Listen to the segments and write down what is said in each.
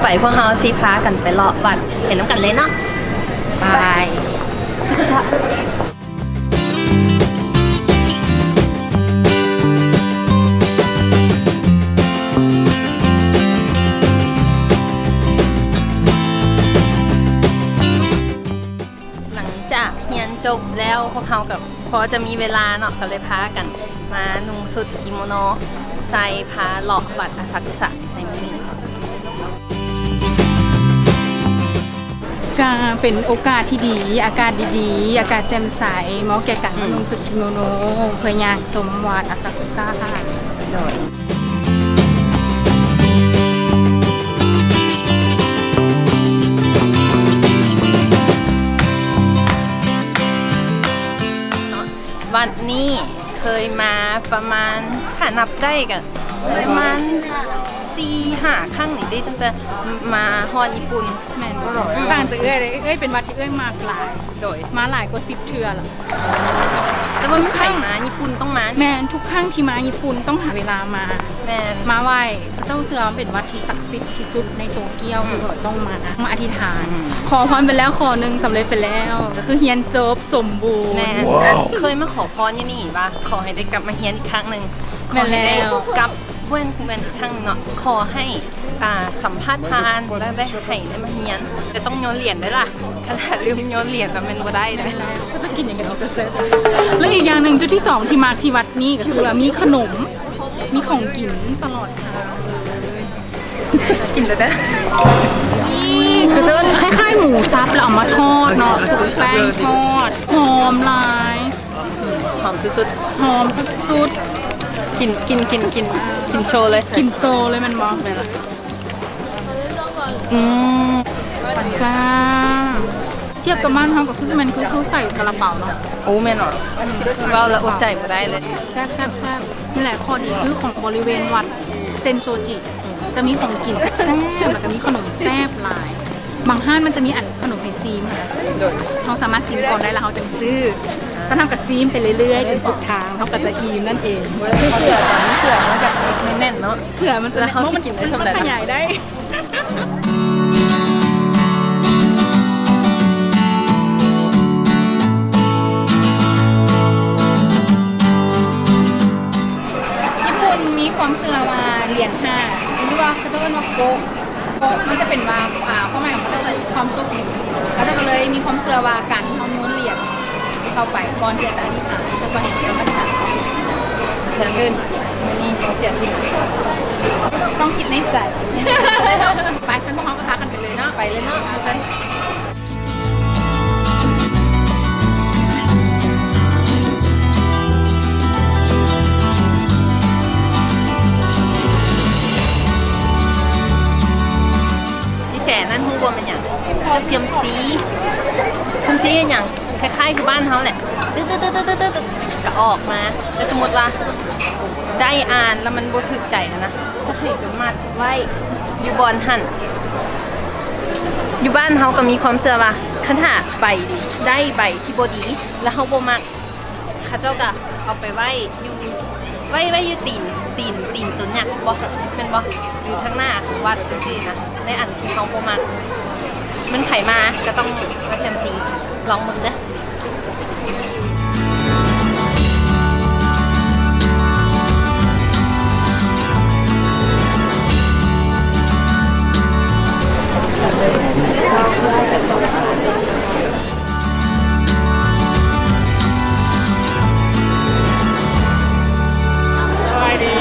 ໄປ ພວກເຮົາຊິພາກັນໄປເລາະວັດ ໄປນຳກັນເລີຍເນາະ. ໄປ. ຫຼັງຈາກຮຽນຈົບແລ້ວ ພວກເຮົາກໍພໍຈະມີເວລາເນາະ ກໍເລີຍພາກັນມານຸ່ງຊຸດກິໂມໂນ ໃສ່ພາເລາະວັດອາຊາກຸສະໃນມື້ນີ້. ກະເປັນໂອກາດທີ່ດີ ອາກາດດີໆ ອາກາດແຈ່ມໃສ ເໝາະແກ່ການມານຸ່ງຊຸດກິໂມໂນ ເພື່ອຍ່າງຊົມວັດອາຊາກຸສະ. ໂດຍ ວັດນີ້ເຄີຍມາປະມານ ຖ້ານັບໄດ້ກະປະມານສີ່ຫ້າຄັ້ງນີ້ເດ້ ຕັ້ງແຕ່ມາຮອດຍີ່ປຸ່ນ. ແມ່ນ ອືມ ຕ່າງຈາກເອື້ອຍເດ້ ເອື້ອຍເປັນວັດທີ່ເອື້ອຍມັກຫຼາຍ. ໂດຍ ມາຫຼາຍກວ່າສິບເທື່ອລະ. ແຕ່ວ່າໃຜມາຍີ່ປຸ່ນຕ້ອງມາ. ແມ່ນ ທຸກຄັ້ງທີ່ມາຍີ່ປຸ່ນຕ້ອງຫາເວລາມາ. ແມ່ນ ມາໄຫວ້ ເຂົາເຈົ້າເຊື່ອວ່າມັນເປັນວັດທີ່ສັກສິດທີ່ສຸດໃນໂຕກຽວ ອືມ ທີ່ເຂົາຕ້ອງມາ ມາອະທິຖານ. ອືມ ຂໍພອນໄປແລ້ວຂໍ້ໜຶ່ງ ສຳເລັດໄປແລ້ວ ກໍຄືຮຽນຈົບສົມບູນ. ແມ່ນ ເຄີຍມາຂໍພອນຢູ່ນີ້ວ່າ ຂໍໃຫ້ໄດ້ກັບມາຮຽນອີກຄັ້ງໜຶ່ງ. ແມ່ນແລ້ວ ຂໍໃຫ້ໄດ້ກັບ ເວີນ ເວີນອີກຄັ້ງໜຶ່ງເນາະ ຂໍໃຫ້ ອ່າ ສຳພາດຜ່ານ ແລ້ວໄດ້ໃຫ້ໄດ້ມາຮຽນ ແຕ່ຕ້ອງໂຍນຫຼຽນເດີ້ລະ ຄັນຖ້າລືມໂຍນຫຼຽນລະແມ່ນບໍ່ໄດ້ເດີ້. ແມ່ນແລ້ວ ເຂົາຈະກິນຫຍັງກັນເອົາແຕ່ແຊບ. ແລະ ອີກຢ່າງໜຶ່ງ ຈຸດທີສອງທີ່ມັກທີ່ວັດນີ້ກໍຄືວ່າມີຂະໜົມ ມີຂອງກິນຕະຫຼອດທາງ. ກິນໄປເດີ້. ນີ້ຄືຈະຄ້າຍໆໝູສັບແລ້ວເອົາມາທອດເນາະ ຊຸບແປ້ງທອດ ຫອມຫຼາຍ. ຫອມສຸດໆ ຫອມສຸດໆ. ກິນ ກິນ ກິນ ກິນ ກິນໂຊເລີຍ ກິນໂຊເລີຍແມ່ນບໍ່? ແມ່ນລະ. ອືມ ປັນຊາ ທຽບກັບບ້ານເຮົາກໍຄືຊິແມ່ນ ຄື ຄືໃສ່ກະລາເປົາເນາະ. ໂອ້ ແມ່ນຫວາ? ອືມ ເວົ້າແລ້ວອົດໃຈບໍ່ໄດ້ເລີຍ. ແຊບໆໆ. ນີ້ແຫຼະ ຂໍ້ດີຄືຂອງບໍລິເວນວັດເຊັນໂຊຈິ ຈະມີຂອງກິນແຊບໆ ແລ້ວກໍມີຂະໜົມແຊບຫຼາຍ. ບາງຮ້ານມັນຈະມີອັນຂະໜົມໃຫ້ຊີມ. ໂດຍ ເຮົາສາມາດຊີມກ່ອນໄດ້ ແລ້ວເຮົາຈຶ່ງຊື້. ຊັ້ນເຮົາກໍຊີມໄປເລື້ອຍໆ ຈົນສຸດທາງ ເຮົາກໍຈະອີ່ມນັ້ນເອງ. ບໍ່ໄດ້ຄືເສືອ ຕອນນີ້ເສືອມັນຈະແໜ້ນໆເນາະ ເສືອມັນຈະແໜ້ນ ເຮົາຊິກິນໄດ້ສ່ຳໃດ ເພາະມັນຂະຫຍາຍໄດ້. ຍີ່ປຸ່ນມີຄວາມເຊື່ອວ່າຫຼຽນຫ້າ ຫຼືວ່າເຂົາເຈົ້າເອີ້ນວ່າໂກະ ໂກະ ມັນຈະເປັນວ່າ ອ່າ ຄວາມໝາຍຂອງເຂົາເຈົ້າຄືຄວາມໂຊກດີ. ເຂົາເຈົ້າກໍເລີຍມີຄວາມເຊື່ອວ່າການທີ່ເຮົາໂຍນຫຼຽນເຂົ້າໄປກ່ອນທີ່ຈະອະທິຖານ ຈະຊ່ວຍໃຫ້ເຮົາປະຕິບັດ. ຢ່າງອື່ນ ນີ້ຕ້ອງເສຍສິນ ຕ້ອງຄິດໃນໃຈ. ໄປ ຊັ້ນພວກເຮົາກໍພາກັນໄປເລີຍເນາະ ໄປເລີຍເນາະ. ພີ່ແຈນັ້ນຮູ້ບໍ່ແມ່ນຫຍັງ? ຈັບຊຽມຊີ. ຊຽມຊີເຮັດຫຍັງ? ຄ້າຍໆຄືບ້ານເຮົາແຫຼະ ຕຶດໆໆ ກໍອອກມາ. ແລ້ວສົມມຸດວ່າໄດ້ອ່ານແລ້ວມັນບໍ່ຖືກໃຈຫັ້ນນະ ກໍໃຫ້ໄປມັດໄວ້ຢູ່ບ່ອນຫັ້ນ. ຢູ່ບ້ານເຮົາກໍມີຄວາມເຊື່ອວ່າ ຄັນຖ້າໃບ ໄດ້ໃບທີ່ບໍ່ດີ ແລ້ວເຮົາບໍ່ມັກ ເຂົາເຈົ້າກໍເອົາໄປໄວ້ຢູ່ ໄວ້ ໄວ້ຢູ່ຕີນ ຕີນ ຕີນຕົ້ນຫຍັງບໍ່ ແມ່ນບໍ່? ຢູ່ທາງໜ້າຂອງວັດຈັ່ງຊີ້ນະ. ໃນອັນທີ່ເຮົາບໍ່ມັກ ມັນໃຜມາກໍຕ້ອງມາຊຽມຊີ ລອງເບິ່ງເດີ້. ສະບາຍດີ.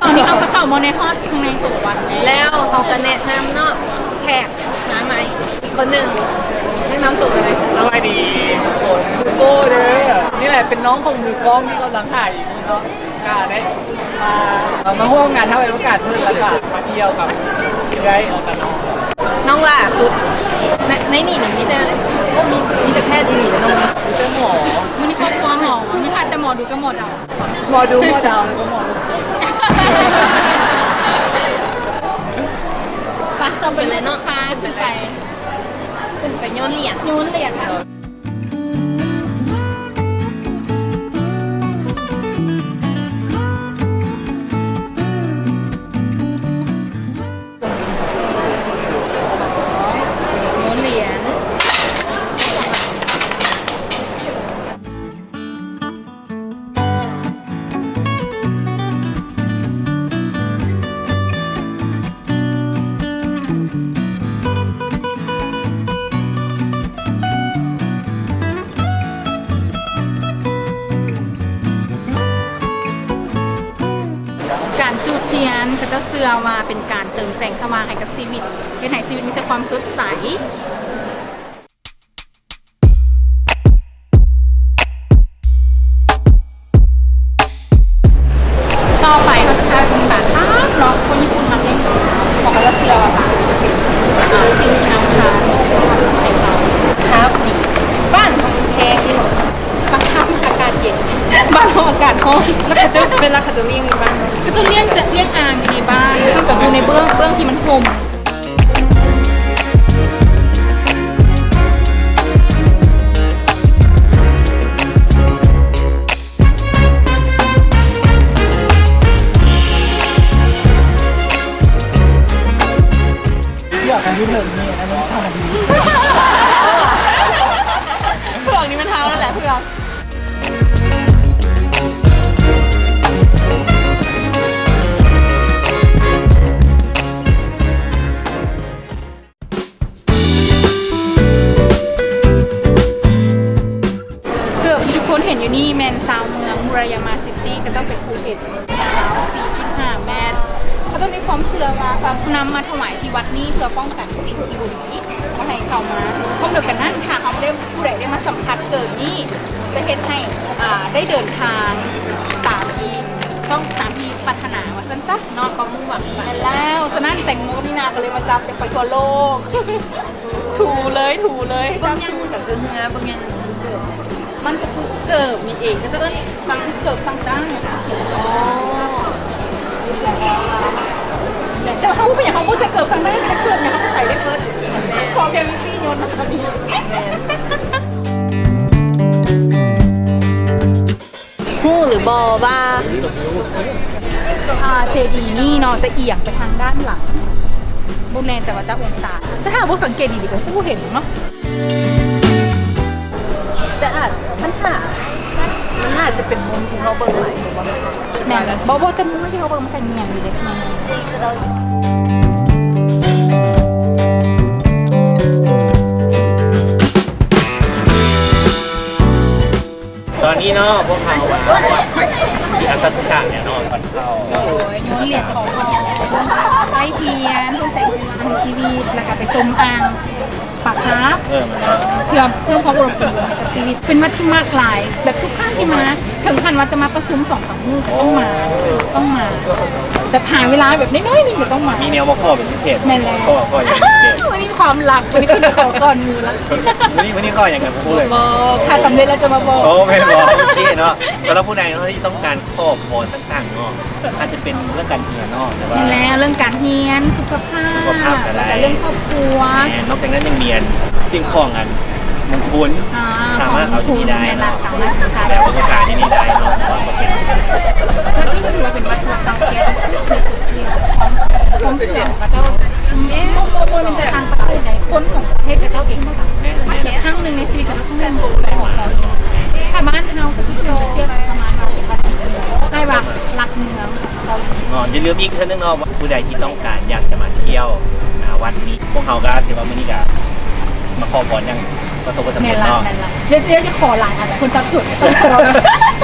ຕອນນີ້ເຮົາກໍເຂົ້າມາໃນຮອດຂ້າງໃນຕົວວັດແລ້ວ ເຮົາກໍແນະນຳເນາະ ແຂກມາໃໝ່ອີກຄົນໜຶ່ງ ແນະນຳຕົວເລີຍ. ສະບາຍດີທຸກຄົນ ຊື່ໂກ້ເດີ້. ນີ້ແຫຼະເປັນນ້ອງຂອງມືກ້ອງທີ່ກຳລັງຖ່າຍຢູ່ນີ້ເນາະ. ກະໄດ້ມາ ເອີ່ ມາຮ່ວມງານທຳໃຫ້ໂອກາດເພິ່ນ ແລ້ວກະມາທ່ຽວກັບເອື້ອຍ ແລ້ວກະນ້ອງ. ນ້ອງຫຼ້າສຸດ ໃນ ໃນນີ້ນີ້ມີແຕ່ ໂອ້ ມີ ມີແຕ່ແພດອີ່ຫຼີເດ້ນ້ອງ. ມີແຕ່ໝໍ. ມື້ນີ້ຄອບຄົວໝໍ ມີຂາດແຕ່ໝໍດູກັບໝໍດຳ. ໝໍດູ ໝໍດຳ ແລ້ວກໍໝໍລູກ. ໄປ ຕໍ່ໄປເລີຍເນາະ ຂຶ້ນໄປ ຂຶ້ນໄປໂຍນຫຼຽນ ໂຍນຫຼຽນ. ທຽນ ເຂົາເຈົ້າເຊື່ອວ່າເປັນການເຕີມແສງສະຫວ່າງໃຫ້ກັບຊີວິດ, ເຮັດໃຫ້ຊີວິດມີແຕ່ຄວາມສົດໃສ. ຕໍ່ໄປເຮົາຈະພາໄປເບິ່ງປາຄາບເນາະ, ຄົນຍີ່ປຸ່ນມັກເຮັດ ເພາະເຂົາເຈົ້າເຊື່ອວ່າປາຄາບເປັນ ອ່າ ສິ່ງທີ່ນຳພາໂຊກລາບໃຫ້ເຮົາ. ຄາບນີ້ ບ້ານເຮົາແພງເດ້. ປາຄາບມັນອາກາດເຢັນ, ບ້ານເຮົາອາກາດຮ້ອນ. ແລ້ວເຂົາເຈົ້າ ເວລາເຂົາເຈົ້າລ້ຽງຢູ່ບ້ານເຮົາ ເຂົາເຈົ້າລ້ຽງ ຈະລ້ຽງອ່າງຢູ່ໃນບ້ານ, ເຊິ່ງກໍຢູ່ໃນເບື້ອງ ເບື້ອງທີ່ມັນຮົ່ມ. ຢາກໃຫ້ເຮັດແບບນີ້ ອັນນີ້ ເຜືອກນີ້ມັນເຮົານັ້ນແຫຼະ ເຜືອກ. ເກີບທີ່ທຸກຄົນເຫັນຢູ່ນີ້ແມ່ນຊາວເມືອງມຸຣາຢາມາຊິຕີ ເຂົາເຈົ້າເປັນຜູ້ເຮັດ ຍາວສີ່ຈຸດຫ້າແມັດ. ເຂົາເຈົ້າມີຄວາມເຊື່ອວ່າເຂົານຳມາຖວາຍທີ່ວັດນີ້ເພື່ອປ້ອງກັນສິ່ງທີ່ບໍ່ດີບໍ່ໃຫ້ເຂົ້າມາ. ພ້ອມດຽວກັນນັ້ນ ຖ້າເຮົາໄດ້ ຜູ້ໃດໄດ້ມາສຳຜັດເກີບນີ້ ຈະເຮັດໃຫ້ ອ່າ ໄດ້ເດີນທາງຕາມທີ່ຕ້ອງ ຕາມທີ່ປາດຖະໜາວ່າຊັ້ນຊະເນາະ, ຄວາມມຸ່ງຫວັງ. ແມ່ນແລ້ວ, ສະນັ້ນແຕງໂມກັບມີນາກໍເລີຍມາຈັບ ຢາກໄປທົ່ວໂລກ. ຖູເລີຍ ຖູເລີຍ ເບິ່ງຢ່າງໜຶ່ງກໍຄືເຮືອ ເບິ່ງຢ່າງໜຶ່ງຄືເກີບ. ມັນກໍຄືເກີບນີ້ເອງ ເຂົາເອີ້ນສັງ ເກີບສັງດາງ. ອໍ ແຕ່ເຮົາບໍ່ເປັນຫຍັງ ເຮົາບໍ່ໃສ່ເກີບສັງດາງ ເກີບຫຍັງເຮົາກໍໄປໄດ້ເບິດ ຂໍພຽງມີປີ້ຍົນນະ ກໍດີ. ແມ່ນ. ຮູ້ຫຼືບໍ່ວ່າ ອ່າ ເຈດີນີ້ເນາະ ຈະອຽງໄປທາງດ້ານຫຼັງ ບໍ່ແນ່ໃຈວ່າຈັກອົງສາ, ແຕ່ຖ້າບໍ່ສັງເກດດີໆ ກໍຈະບໍ່ເຫັນເນາະ. ແຕ່ອາດ ມັນຖ້າ ມັນອາດຈະເປັນມຸມທີ່ເຮົາເບິ່ງຫຼາຍກວ່າ. ແມ່ນ. ບໍ່ ບໍ່ ແຕ່ມຸມທີ່ເຮົາເບິ່ງມັນກໍງຽງຢູ່ເດ້. ຕອນນີ້ເນາະ ພວກເຮົາມາທີ່ອາສາກຸສາແລ້ວເນາະ ກ່ອນເຂົ້າ. ໂດຍ ຍ້ອນຫຼຽນຂໍພອນ ໄຫວ້ທຽນ ເພື່ອໃຊ້ໃນຊີວິດ ແລ້ວກໍໄປຊົມອ່າງປາຄາບ ເອີ ເພື່ອເພີ່ມຄວາມອຸດົມສົມບູນໃຫ້ກັບຊີວິດ. ເປັນວັດທີ່ມັກຫຼາຍ ແບບທຸກຄັ້ງທີ່ມາ ເຖິງຂັ້ນວ່າຈະມາປະຊຸມສອງສາມມື້ກໍຕ້ອງມາ ຕ້ອງມາ ແບບຫາເວລາແບບນ້ອຍໆໜຶ່ງກໍຕ້ອງມາ. ມີແນວມາຂໍເປັນພິເສດ. ແມ່ນແລ້ວ. ຂໍ ຂໍຢ່າງພິເສດ. ມື້ນີ້ຄວາມລັບ ມື້ນີ້ຂຶ້ນມາຂໍກ່ອນໝູ່ລະ. ມື້ນີ້ ມື້ນີ້ຂໍຫຍັງກັນ ບໍ່ຮູ້ເລີຍ. ບໍ່ ຖ້າສຳເລັດແລ້ວຈະມາບອກ. ໂອ້ ແມ່ນບໍ່? ໂອເຄເນາະ. ສຳລັບຜູ້ໃດເນາະທີ່ຕ້ອງການຂໍພອນຕ່າງໆເນາະ ອາດຈະເປັນເລື່ອງການຮຽນເນາະ ຫຼືວ່າ ແມ່ນແລ້ວ ເລື່ອງການຮຽນ ສຸຂະພາບ ສຸຂະພາບກໍໄດ້ ແລ້ວກໍເລື່ອງຄອບຄົວ. ແມ່ນ. ນອກຈາກນັ້ນຍັງມີອັນ ສິ່ງຂອງອັນ ມຸງຄຸນ ອ່າ ສາມາດເອົາທີ່ນີ້ໄດ້ເນາະ. ແມ່ນລະ ສາມາດບູຊາ ແລ້ວບູຊາທີ່ນີ້ໄດ້ເນາະ ເພາະວ່າເຂົາເປັນ ວັດນີ້ຖືວ່າເປັນວັດທີ່ເກົ່າແກ່ທີ່ສຸດໃນເອເຊຍ. ຄວາມເຊື່ອຂອງເຂົາເຈົ້າ ເອີ ບໍ່ ບໍ່ ບໍ່ແມ່ນແຕ່ຕ່າງປະເທດໃດ ຄົນຂອງປະເທດເຂົາເຈົ້າເອງ ແມ່ນ ແມ່ນ ຄັ້ງໜຶ່ງໃນຊີວິດເຂົາເຈົ້າຕ້ອງໄດ້ມາຂໍພອນ. ຖ້າບ້ານເຮົາກໍຄືທຽບປະມານວ່າເປັນວັດທີ່ ຄ້າຍວ່າຫຼັກເມືອງເກົາຫຼີ. ອໍ ຢ່າລືມອີກເທື່ອໜຶ່ງເນາະ ວ່າຜູ້ໃດທີ່ຕ້ອງການຢາກຈະມາທ່ຽວ ອ່າ ວັດນີ້ ພວກເຮົາກໍຖືວ່າມື້ນີ້ກໍມາຂໍພອນຢ່າງປະສົບຜົນສຳເລັດເນາະ. ແມ່ນລະ ແມ່ນລະ. ດຽວຊິໄດ້ຂໍຫຼາຍ ອາດຈະຄົນສັບສົນ.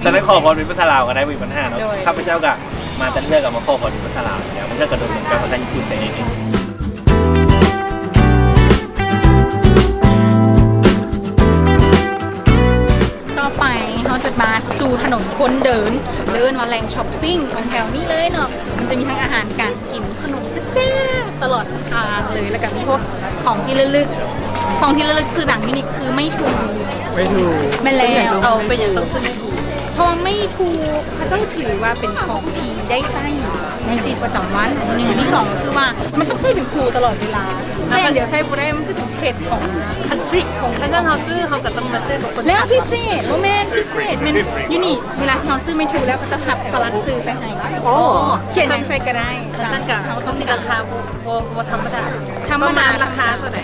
ຈະໄດ້ຂໍພອນເປັນພາສາລາວກໍໄດ້ ບໍ່ມີບັນຫາເນາະ. ໂດຍ ຂ້າພະເຈົ້າກໍມາແຕ່ເທື່ອກໍມາຂໍພອນເປັນພາສາລາວແລ້ວ ບາງເທື່ອກໍໂດນເຈົ້າພາສາຍີ່ປຸ່ນໃສ່ເອງ. ຕໍ່ໄປເຮົາຈະມາສູ່ຖະໜົນຄົນເດີນ ເອີ້ນວ່າແຫຼ່ງຊັອບປິງຂອງແຖວນີ້ເລີຍເນາະ. ມັນຈະມີທັງອາຫານການກິນ ຂະໜົມແຊບໆຕະຫຼອດທາງເລີຍ ແລ້ວກໍມີພວກຂອງທີ່ລະລຶກ ຂອງທີ່ລະລຶກຊື່ດັງຢູ່ນີ້ຄືໄມ້ທູ. ໄມ້ທູ. ແມ່ນແລ້ວ. ເອົາ ເປັນຫຍັງຕ້ອງຊື້ໄມ້ທູ? ເພາະວ່າໄມ້ທູເຂົາເຈົ້າຖືວ່າເປັນຂອງທີ່ໄດ້ໃຊ້ໃນຊີວິດປະຈຳວັນ ອັນໜຶ່ງ. ອັນທີສອງກໍຄືວ່າມັນຕ້ອງໃຊ້ເປັນຄູ່ຕະຫຼອດເວລາ ໃຊ້ອັນດຽວໃຊ້ບໍ່ໄດ້ ມັນຈະເປັນເຂດຂອງຄັນທຣິກຂອງ ຄັນຊັ້ນເຮົາຊື້ ເຮົາກໍຕ້ອງມາຊື້ກັບຄົນ ແລ້ວພິເສດ ບໍ່ແມ່ນພິເສດ ແມ່ນຢູ່ນີ້ ເວລາທີ່ເຮົາຊື້ໄມ້ທູແລ້ວ ເຂົາຈະຮັບສະຫຼັກຊື່ໃສ່ໃຫ້. ໂອ້ ຂຽນຫຍັງໃສ່ກໍໄດ້. ຄັນຊັ້ນກໍ ເຮົາຕ້ອງ ລາຄາບໍ່ ບໍ່ ບໍ່ທຳມະດາ. ທຳມະດາ. ປະມານລາຄາເທົ່າໃດ?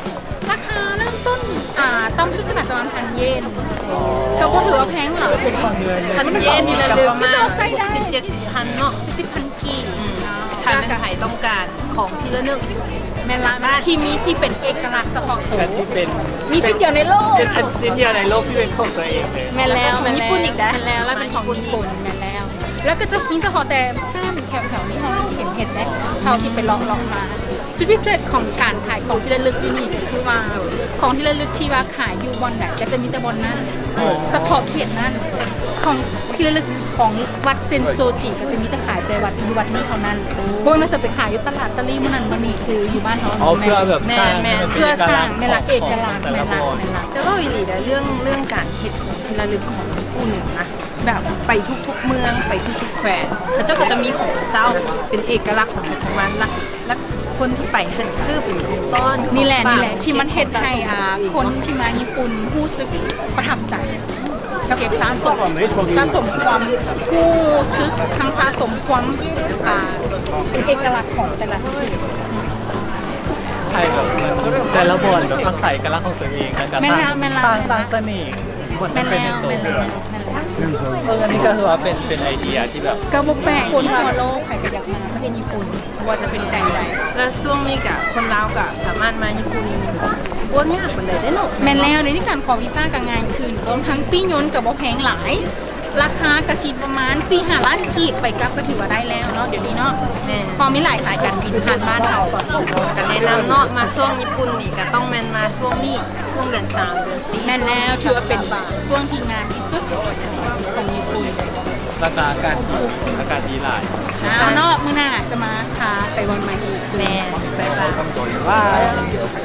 ລາຄາເລີ່ມຕົ້ນ ອ່າ ຕ່ຳສຸດກໍໜ້າຈະປະມານພັນເຢນ ກໍບໍ່ຖືວ່າແພງຫຼາຍ. ພັນເຢນນີ້ກໍປະມານຫົກສິບເຈັດສິບພັນເນາະ ເຈັດສິບພັນກີບ. ອືມ ຖ້າແມ່ນໃຜຕ້ອງການຂອງທີ່ລະນຶກ ແມ່ນລະ ທີ່ມີ ທີ່ເປັນເອກະລັກສະເພາະໂຕ ແລະທີ່ເປັນ ມີຊິ້ນດຽວໃນໂລກ ເປັນຊິ້ນດຽວໃນໂລກທີ່ເປັນຂອງຕົວເອງເລີຍ. ແມ່ນແລ້ວ ແລະຂອງຍີ່ປຸ່ນອີກເດ້ ແມ່ນແລ້ວ ແລະເປັນຂອງຍີ່ປຸ່ນ ແມ່ນແລ້ວ ແລ້ວກໍຈະມີສະເພາະແຕ່ຮ້ານແຖວໆນີ້ ເຮົາເຫັນ ເຫັນເດ້ ເທົ່າທີ່ໄປເລາະໆມາ. ຈຸດພິເສດຂອງການຂາຍຂອງທີ່ລະລຶກຢູ່ນີ້ກໍຄືວ່າ ຂອງທີ່ລະລຶກທີ່ວ່າຂາຍຢູ່ບ່ອນໃດກໍຈະມີແຕ່ບ່ອນນັ້ນ ສະເພາະເຂດນັ້ນ. ຂອງທີ່ລະລຶກຂອງວັດເຊັນໂຊຈິກໍຈະມີແຕ່ຂາຍແຕ່ວັດ ຢູ່ວັດນີ້ເທົ່ານັ້ນ. ບໍ່ແມ່ນວ່າຈະໄປຂາຍຢູ່ຕະຫຼາດຕະຫຼີ່ໝ່ອງນັ້ນໝ່ອງນີ້ ຄືຢູ່ບ້ານເຮົາ ອໍ ເພື່ອແບບສ້າງ ແມ່ນ ເພື່ອສ້າງ ເປັນເອກະລັກຂອງ ແມ່ນລະ ເອກະລັກຂອງແຕ່ລະບ່ອນ. ແຕ່ເວົ້າອີ່ຫຼີເດີ ເລື່ອງ ເລື່ອງການເຮັດຂອງທີ່ລະລຶກຂອງຍີ່ປຸ່ນນະ ແບບໄປທຸກໆເມືອງ ໄປທຸກໆແຂວງ ເຂົາເຈົ້າກໍຈະມີຂອງເຂົາເຈົ້າ ເປັນເອກະລັກຂອງໃຜຂອງມັນ ລະ ລະຄົນທີ່ໄປຫັ້ນຊື້ເປັນຂອງຕ້ອນ ນີ້ແຫຼະ ຂອງຝາກ ນີ້ແຫຼະ ທີ່ມັນເຮັດໃຫ້ ອ່າ ຄົນທີ່ມາຍີ່ປຸ່ນຮູ້ສຶກປະທັບໃຈ ເກັບສະສົມ ສະສົມຄວາມຮູ້ສຶກ ທັງສະສົມຄວາມ ອ່າ ເປັນເອກະລັກຂອງແຕ່ລະທີ່ ໃຫ້ແບບແຕ່ລະບ່ອນແບບຮັກສາເອກະລັກຂອງຕົວເອງ ແລ້ວກໍ ແມ່ນລະ ສ້າງ ແມ່ນລະ ສ້າງ ສ້າງສະເໜ່ ແມ່ນແລ້ວ ແມ່ນແລ້ວ ແມ່ນແລ້ວ ເອີ ອັນນີ້ກໍຄືວ່າເປັນ ເປັນໄອເດຍທີ່ແບບ ກໍບໍ່ແປກທີ່ທົ່ວໂລກໃຜກໍຢາກມາປະເທດຍີ່ປຸ່ນ ບໍ່ວ່າຈະເປັນແຂວງໃດ ແລະຊ່ວງນີ້ກະຄົນລາວກະສາມາດມາຍີ່ປຸ່ນບໍ່ຍາກປານໃດເດ້ເນາະ. ແມ່ນແລ້ວ ດຽວນີ້ການຂໍວີຊາກໍງ່າຍຂຶ້ນ ລວມທັງປີ້ຍົນກໍບໍ່ແພງຫຼາຍ ລາຄາກໍຊິປະມານສີ່ຫ້າລ້ານກີບ ໄປກັບກໍຖືວ່າໄດ້ແລ້ວເນາະ ດຽວນີ້ເນາະ. ແມ່ນ ເພາະມີຫຼາຍສາຍການບິນຜ່ານບ້ານເຮົາ ກໍແນະນຳເນາະ ມາຊ່ວງຍີ່ປຸ່ນນີ້ກໍຕ້ອງແມ່ນມາຊ່ວງນີ້ ຊ່ວງເດືອນສາມ ເດືອນສີ່ ແມ່ນແລ້ວ ຖືວ່າເປັນບາງຊ່ວງທີ່ງາມທີ່ສຸດຂອງຍີ່ປຸ່ນ. ລາຄາອາກາດດີ ອາກາດດີຫຼາຍ. ເອົາເນາະ ມື້ໜ້າຈະມາພາໄປບ່ອນໃໝ່ອີກ. ແມ່ນ ບາຍບາຍ.